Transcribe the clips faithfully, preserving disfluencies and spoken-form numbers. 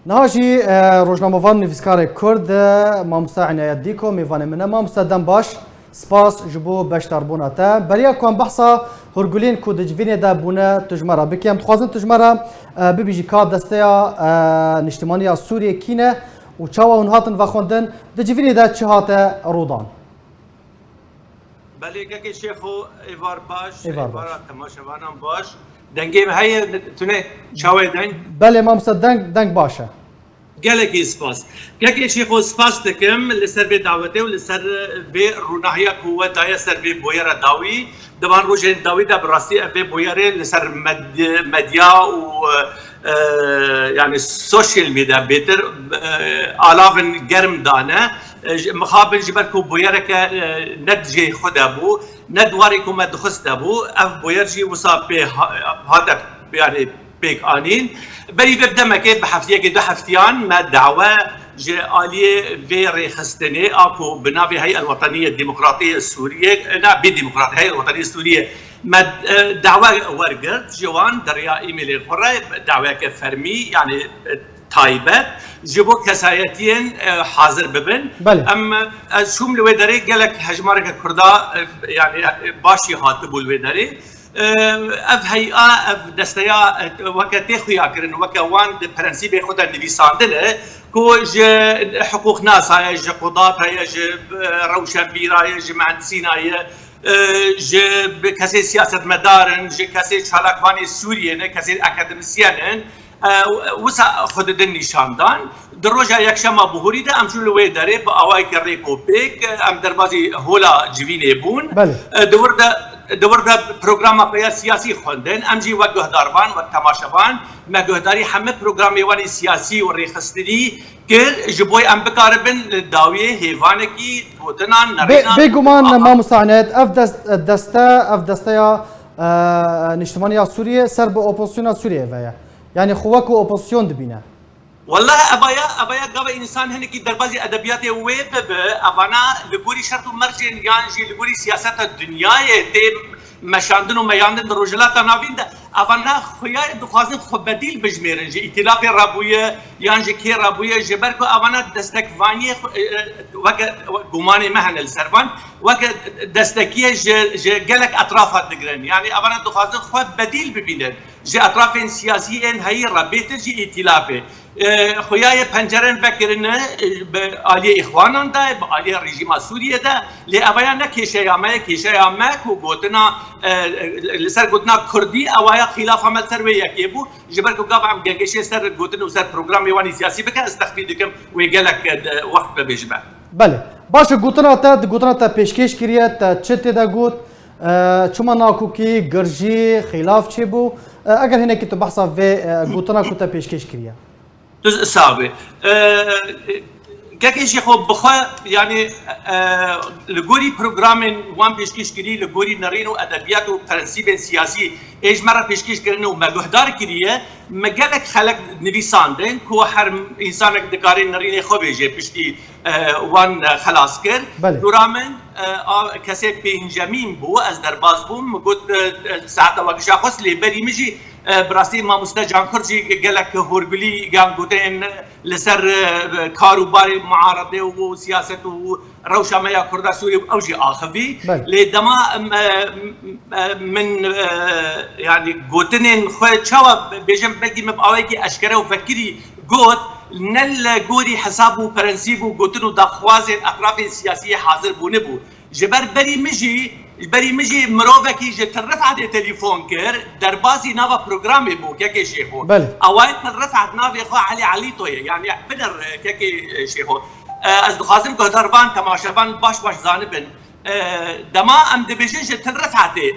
Niha jî, e, rojnamevan û nivîskarê Kurd, e, mamoste Enayet Dîko, mêvanê min e. Mamoste, dem baş, spas ji bo beşdarbûna te. Beriya ku em behsa hûrguliyên ku di civînê de bûne, tu ji me re bikî. Em dixwazin tu ji me re, e, bibêjî ka desteya, e, niştimanî ya Sûriyê kî ne û çawa hûn hatin vexwendin, di civînê de çi hate rûdan? Belê, kekê Şêxo, êvar baş, Êvar baş. êvara temaşevanan baş. Dengê me heye, tune çawê deng? Belê, mamoste, deng, deng baş e. Gelekî spas. Kekê Şêxo, spas dikim li ser vê dawetê û li ser vê rûnahiya ku we daye ser vê boyera dawî. Di van rojên dawî de bi rastî ev vê boyerê li ser med-, medya û, e, yani social media bêtir, e, alavin germ dane. E, ji, mixabin ji ber ku boyereke, e, ne di cihê xwe de bû, ne di warê ku me dixwist de bû, ev boyer jî wisa pê ha-, hate, yani pêk anîn. Berî vê demekê, bi heftiyekê, du heftiyan me dawe ji aliyê vê rêxistinê a ku bi navê Heyet Wetenî Demokratî Sûriyê, na, bê demokratî, Heyet Wetenî Sûriyê, me, e, dawe wergirt ji wan, di riya e-mailê xwe re daweyeke fermî, yani, e, taybet ji bo kesayetiyên, e, hazir bibin. Belê. Em, ez çûm li wê derê, gelek hejmareke Kurda, e, yani, e, başî hatibû li wê derê. E, ev heya, ev desteya, e, weke tê xuyakirin, weke wan di prensîbê xwe de nivîsandine, ku ji hiqûqnasa ye, ji qudat heye, ji, e, rewşenbîra ye, ji mehendisîna ye, e, ji kesê siyasetmedar in, ji kesê çalakvanê Sûriyê ne, kesê akademisyen in, e, wisa xwe didin nîşandan. Di roja yekşema bihurî de em jî li wê derê bi awayeke rêkopêk, e, em derbazî hola civînê bûn. Belê. E, di wir de, di wir de programa xwe ya siyasî xwendin. Em jî wek guhdarvan, wek temaşevan, me guhdarî hemî programê wan ê siyasî û rêxistinî kir, ji bo em bikaribin li dawiyê hêvanekî gotinan, Bê-, nerînan, bêguman, a- mamoste Enayet, ev dest-, deste, ev desteya, e, niştimanî ya Sûriyê ser bi opozisyona Sûriyê ve ye. Yani xwe wekî opozisyon dibîne. Wallahî, evaya, evaya gava însan hinekî derbazî edebiyatê wê bibe, evana li gorî şert û mercên yan jî li gorî siyaseta dinyayê tê meşandin û meyandin di Rojhilata Navîn de, evana xuya dixwazin xwe bedîl bijmêrin ji îtîlafê re bûye yan ji kê re bûye, ji ber ku evana destekvaniyê xwe, e, e, weke, weke gumanê me hene li ser van, weke destekiyê ji, ji gelek etrafa digirin. Yani evana dixwazin xwe bedîl bibînin ji etrafên siyasî ên heyî re, bêtir jî îtîlafê. E, xuya ye pencerên vekirine, e, bi aliyê Îxwanan de, bi aliyê rejîma Sûriyê de, lê evaya ne kêşeya me ye, kêşeya me ku gotina, e, li ser gotina Kurdî, evaya xîlafa me li ser wê yekê bû, ji ber ku gava em gengeşê ser gotin û ser programê wan ê siyasî bike, ez texmîn dikim wê gelek, e, wext bibêjime. Belê. Baş e, gotina te, di gotina te pêşkêş kiriye, te çi tê de got? E, çima nakokî, girjî, xîlaf çêbû? E, eger hinekî tu behsa vê, e, gotina ku te pêşkêş kiriye. Tu sax bî. E, kekê jî xwe bi xwe, yani, e, li gorî programên wan pêşkêş kirî, li gorî nerîn û edebiyat û prensîbên siyasî ê ji me re pêşkêş kirine û me guhdar kiriye, me gelek xelek nivîsandin ku her însanek dikare nerînê xwe bêje piştî, e, wan, e, xelas kir. Belê. Dûra min, e, a, kesê pêncemîn bû, ez derbas bûm, min got, e, e, saeta we gişa xwest, lê berî min jî, e, bi rastî mamoste Cankur jî gelek hûrgulî yan gotinên li ser, e, kar û barê muaredê û siyaset û rewşa me ya Kurda Sûrî ew jî axivî. Belê. Lê dema, em, e, em, e, min, e, yani gotinên xwe çawa bêjim, belkî min bi awayekî eşkere û vekirî got, ne li gorî hesab û prensîb û gotin û daxwazên etrafên siyasî hazir bûne bû. Ji ber berî min jî, berî min jî mirovekî ji Til Rifetê telefon kir, derbazî nava programê bû, kekê Şêxo. Belê. Awayê Til Rifet navê xwe Elî Elîto ye, yani binir, kekê Şêxo. E, ez dixwazim guhdarvan, temaşevan baş baş zanibin. E, dema em dibêjin ji Til Rifetê,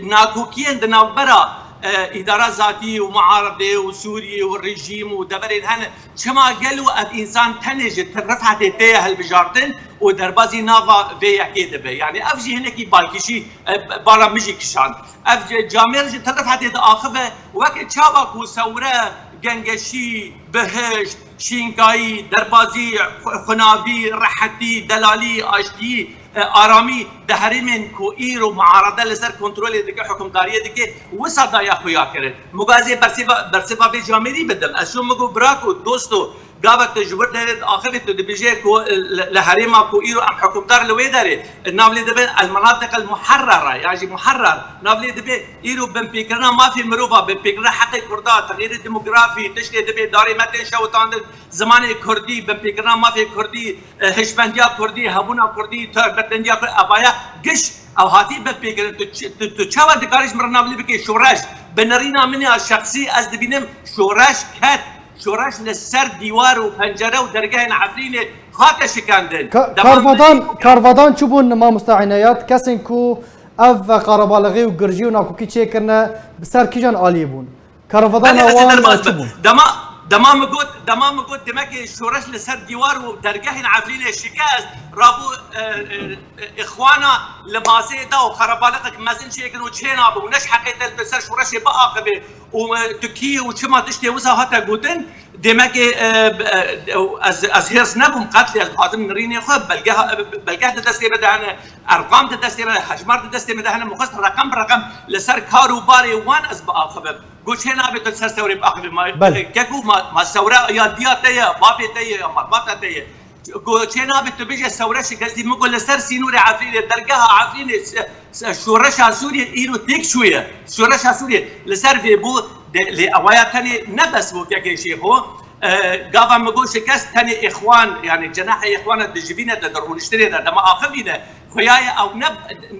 nakokiyên di navbera, e, îdara zatî û muaredê û Sûriyê û rejîm û deverên hene, çima gelo ev însan tenê ji Til Rifetê tê hilbijartin û derbazî nava vê yekê dibe? Yani ev jî hinekî balkişî, e, bala min jî kişand. Ev ce-, camêr ji Til Rifetê diaxive, wek çawa ku sewre, gengeşî, bihişt, şînkayî, derbazî, xu-, xunavî, rehetî, delalî, aştiyî, e, aramî di herêmên ku îro muarede li ser kontrolê dike, hukimdariyê dike, wisa daye xuya kirin. Min got ez ê bersiva, bersiva vê camêrî bidim. Ez çûm min got bira ku dosto, gavek tu ji wir derê diaxivî, tu dibêjê ku, e, li, li herêma ku îro em hukimdar li wê derê, e, nav lê dibe el-menatiq el-muherrera, yan jî muherrer, nav lê dibe îro binpêkirina mafê mirova, binpêkirina heqê kurda, texyîrê demografî, tiştê dibe darê me tên şewitandin, zimanê kurdî, binpêkirina mafê kurdî, e, hişmendiya kurdî, hebûna kurdî, taybetmendiya kurdî, evaya giş ew hatî binpêkirin. Tu çi, tu, tu çawa dikarî ji min re nav lê bikî şoreş? Bi nerîna min ya şexsî ez dibînim şoreş ket. Şoreş li ser dîwar û pencere û dergehên Efrînê hate şikandin. Ka-, Devam karvadan, karvadan çi bûn mamosta Înayet? Kesên ku ev qerebalixî û girjî û nakokî çêkirine, bi ser kîjan aliyê bûn? Karvadana Belê, ez ê wan derbas çi bûm. bûn? Dema, dema min got, dema min got, demekê şoreş li ser dîwar û dergehên Efrînê şikest, rabû, e, e, e, Îxwana li basê da û xerabaliqek mezin çêkin û çênabe û ne ji heqê te li ser şoreşê biaxibe û, e, tu kî yî û çima tiştê wisa hate gotin, demekê, e, e, ez, ez hêrs nebûm qetlê, ez dixwazim nirînê xwe, belge, belge di destê me de hene, erqam di destê me de, hejmar di destê me de hene, min xwest reqem bi reqem li ser kar û barê wan ez biaxivim. Got çê nabe tu li ser sewrê biaxivî. Ma, Belê. keko, ma, ma sewre ya diya te ye, babê te ye, ya malbata te ye. Got çê nabe tu bêje sewre şikestî. Min got li ser sînorê Efrînê, dergeha Efrînê, se-, se-, şoreşa Sûriyê îro têk çûye. Şoreşa Sûriyê li ser vê bû, de, lê ewaya tenê ne bes bû kekê Şêxo. E, gava min got şikest tenê Îxwan, yani cenahê Îxwana di jivîne de, di rûniştinê de, dema axivîne. Xuya ye ew ne,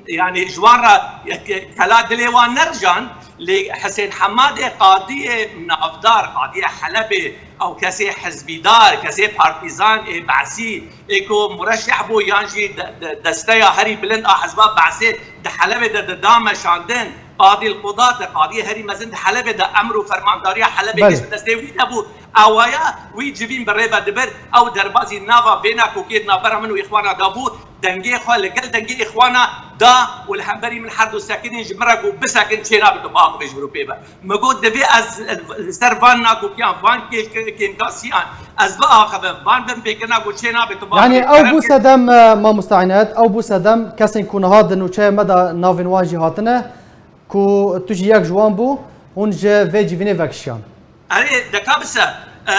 yani ji wan re ke-, kela dilê wan nerijan, lê Hisên Hemadê qadiyê navdar, qadiyê Helebê, ew kesê hizbîdar, kesê partîzan ê Be'sî, ê ku mureşeh bû yan jî de-, de-, desteya herî bilind a hizba Be'sê di Helebê de dida meşandin, qadî l-qudat e, qadiyê herî mezin di Helebê de emr û fermandariya Helebê Belê. giş bi destê wî de bû. Awaya wî civîn bi rê ve dibir, ew derbazî nava vê nakokê di navbera min û Îxwana de bû, dengê xwe li gel dengê Îxwana da û li hemberî min her du sekinîn, ji min re got bisekin, çê nabe tu biaxivî ji vir û pê ve. Min got divê ez li ser van nakokiyan, van kê-, kê-, kêmkasiyan ez biaxivim, van binpêkirina got çê nabe tu biaxivî. Yani ew bû sedem, e, mamosta Înayet, ew bû sedem kesên ku niha di nûçeya me de navên wan jî hatine, ku tu jî yek ji wan bû, hûn ji vê civînê vekişiyan. Erê, deka bise, e,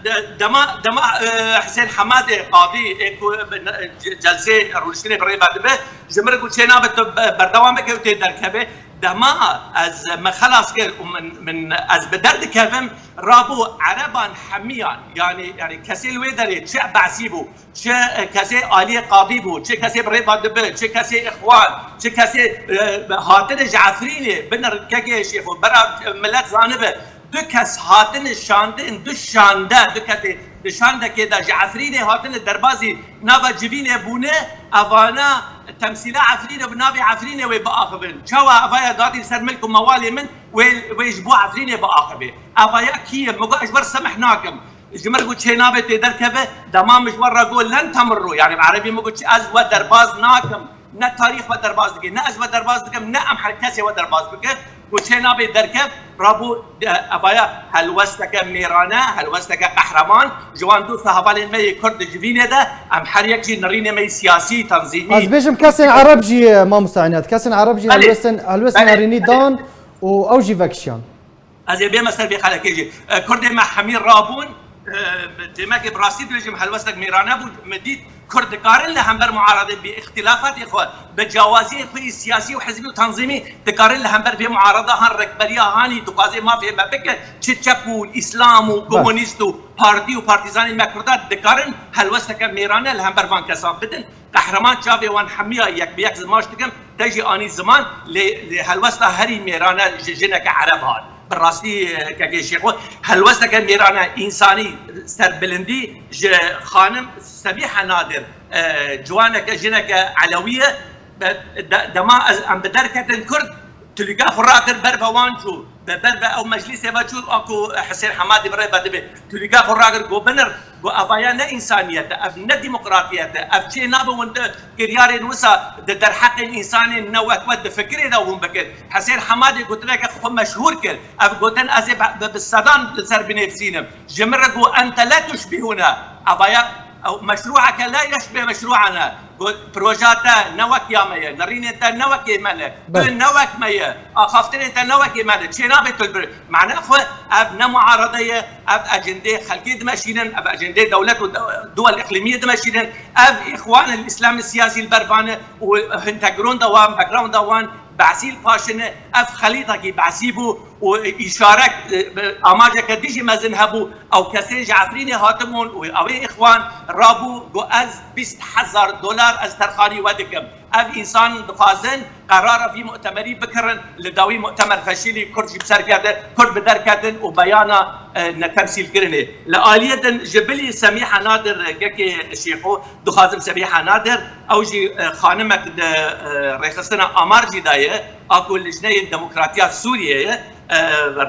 de-, dema, dema, e, Hisên Hemadê qadî, ê ku bi ne-, ce-, celsê rûniştinê bi rê ve dibe, ji min re got çê nabe tu be-, berdewam bike û tê derkeve. Dema ez me xelas kir û min, min, ez bi der dikevim, rabû ereban hemiyan, yani, yani kesê li wê derê çi Be'sî bû, çi kesê aliyê qadî bû, çi kesê bi rê ve dibe, çi kesê Îxwan, çi kesê, e, hatine ji Efrînê, binir kekê Şêxo, bera milet zanibe, du kes hatine şandin, du şande, du kesê di şandekê de ji Efrînê hatine derbazî nava civînê bûne, evana temsîla Efrînê bi navê Efrînê wê biaxivin. Çawa evaya dadî li ser milk û mewalê min wê, wê ji bo Efrînê biaxivê? Evaya kî ye? Min got ez ji we re semih nakim. Ji min re got çê nabe tê derkeve, dema min ji we re got len temru, yani bi erebî min got ez we derbaz nakim, ne tarîx we derbaz dike, ne ez we derbaz dikim, ne em her kesê we derbaz bike, got çê nabe derkev, rabû, e, evaya helwesteke mêrane, helwesteke qehreman, ji wan dosta hevalên me yê Kurd di civînê de, em her yek jî nirînê me yê siyasî, tanzîmî. Ez bêjim kesên Ereb jî, e, mamosta Înayet, kesên Ereb jî Belê. helwestên, helwestên Belê. herînî dan û ew jî vekişiyan. Ez ê bême ser vê xelekê jî. E, Kurdê me hemî rabûn, e, demekê bi rastî dibêjim helwestek mêrane bû. Me dît Kurd dikarin li hember muaredê bi îxtîlafatê xwe, bi cawaziyên xwe yê siyasî û hizbî û tanzîmî dikarin li hember vê muareda han rêkberiya hanî dixwaze mafê me bike, çi çep û îslam û Baş. komunîst û partî û partîzanên me Kurdan dikarin helwesteke mêrane li hember van kesan bidin. Qehreman çavê wan hemiya yek bi yek zimaş dikim, te jî anî ziman, lê, lê helwesta herî mêrane ji jineke Ereb hat. Bi rastî, e, kekê Şêxo, helwesteke mêrane însanî serbilindî ji xanim Semîhe Nadir, e, ciwaneke, jineke Elewî ye. Be-, de-, dema ez, em bi derketin Kurd, Tilîka xwe rakir ber ve wan çû. Be-, ber ve ew meclîsê ve çû, a ku Hisên Hemadî bi rê ve dibe. Tilîka xwe rakir, got binir, got evaya ne însaniyet e, ev ne demokratiyet e, ev çê nabe hûn di kiryarên wisa di derheqên însanên ne wek we di fikirê de hûn bikin. Hisên Hemadî gotineke xwe meşhûr kir. Ev gotin ez ê bi, bi, bi sedan li ser binivîsînim. Ji min re got ente la tuşbihuna. Evaya Ew meşrûeke la yeşbê meşrûana. Got, proja te ne wek ya me ye, nerînên te ne wekê me ne. Tu ne wek me ye. Axaftinên te ne wekê me ne. Çê nabe tu li vir. Mane xwe ev ne muarede ye, ev ecendê xelkê dimeşînin, ev ecendê dewlet û de-, duwel îqlîmiyê dimeşînin. Ev îxwanên îslamê siyasî li ber vane û hintergronda wan, backgrounda wan behsî li paşine. Ev xelîtekî behsî bû û îşarek, e, amaceke dijî mezin hebû. Ew kesên ji Efrînê hatibûn û ew ê îxwan rabû, got, ez bîst hezar dolar ez terxanî we dikim. Ev însan dixwazin qerara vî mu'temerî bikirin, li dawî mu'temer feşîlî, Kurd jî bi ser kete, Kurd bi derketin û beyana, e, netemsîlkirinê. Li aliyê din ji bilî Semîha Nadir, e, gekê Şêxo, dixwazim Semîha Nadir, ew jî, e, xanimek di, e, rêxistina Amar jî de ye, a ku Lijneyên Demokratiya Sûriyê ye, e,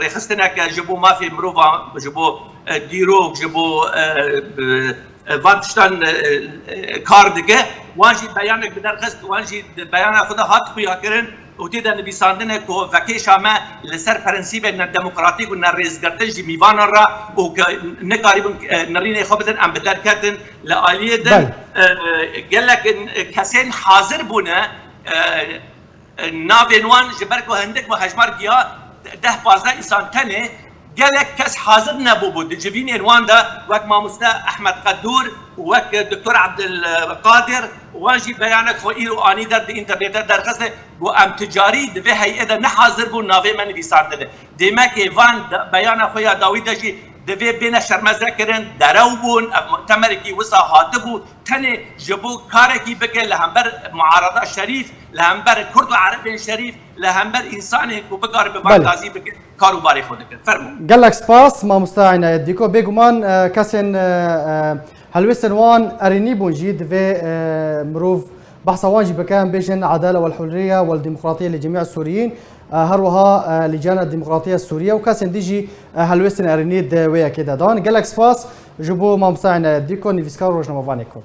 rêxistineke ji bo mafê mirovan, ji bo, e, dîrok, ji bo, e, bi, e, van tiştan, e, e, kar dike. Wan jî beyanek bi derxist, wan jî di beyana xwe de hat xuyakirin û tê de nivîsandine ku vekêşa me li ser prensîbên nedemokratîk û nerêzgirtin ji mîvanan re û ku nikarîbin, e, nirînê xwe bidin, em bi derketin. Li aliyê din, Belê. e, gelek, e, kesên hazir bûne, e, navên wan ji ber ku hindik me hejmar giya deh pazdeh însan tenê, gelek kes hazir nebûbû. Di civînên wan de wek mamoste Ehmed Qedûr û wek Doktor Abdulkadir, wan jî beyanek xwe îro anî der di înternetê derxiste, got, em tu carî di vê heyê de nehazir bûn navê me nivîsandine. Dêmekê van de-, beyana xwe ya dawî de jî divê bêne şermezdekirin, derew bûn, ev mu'temerekî wisa hatibû, tenê ji bo karekî bike li hember muarada şerîf, li hember Kurd û Erebên şerîf, li hember însanên ku bikaribe Belê. bangazî bikin, kar û barê xwe dikin. Fermo. Gelek spas, mamoste Înayet Dîko. Bêguman, e, kesên, e, e, helwêstên wan erênî bûn jî, divê, e, mirov behsa wan jî bike, em bêjin Edale wel Hurriye wel Demokratiye li Cemîa Sûriyîn, e, her wiha, e, Licana Demokratiya Sûriye û kesên dî jî, e, helwêstên erênî di wê yekê de dan. Gelek spas ji bo mamoste Înayet Dîko, nivîskar û rojnamevanê Kurd.